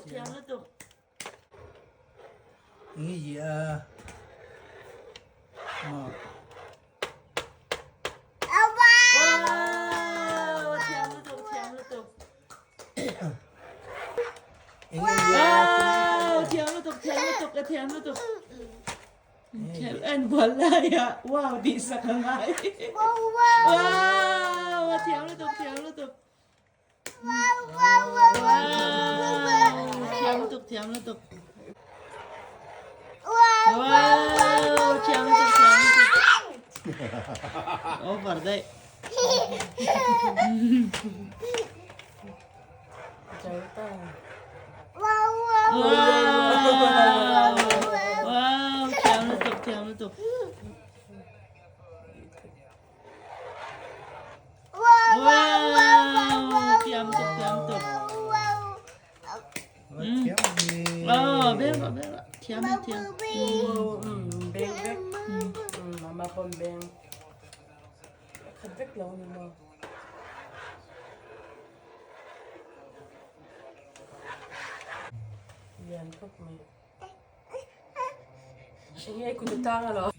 Thiam lutuk. Ngi gì à? Mà. Wow, thiam lutuk, thiam lutuk. Wow, thiam lutuk, thiam lutuk, ka thiam lutuk. Thiam en bual lai ah wow tih sak a ngai. Wow, a thiam lutuk, thiam lutuk. Wow, thiam lutuk, thiam lutuk. Wow, thiam lutuk, thiam lutuk. Over daih. Wow! Wow! Thiam lutuk, thiam lutuk. Wow! Thiam lutuk, thiam lutuk. Thiam ni. Oh, beng rawh, beng rawh. Thiam ni, thiam. Beng vek. Mama pawn beng. Khat vek lo ni maw. Lian khawp mai. Enge i kut a tang alawm.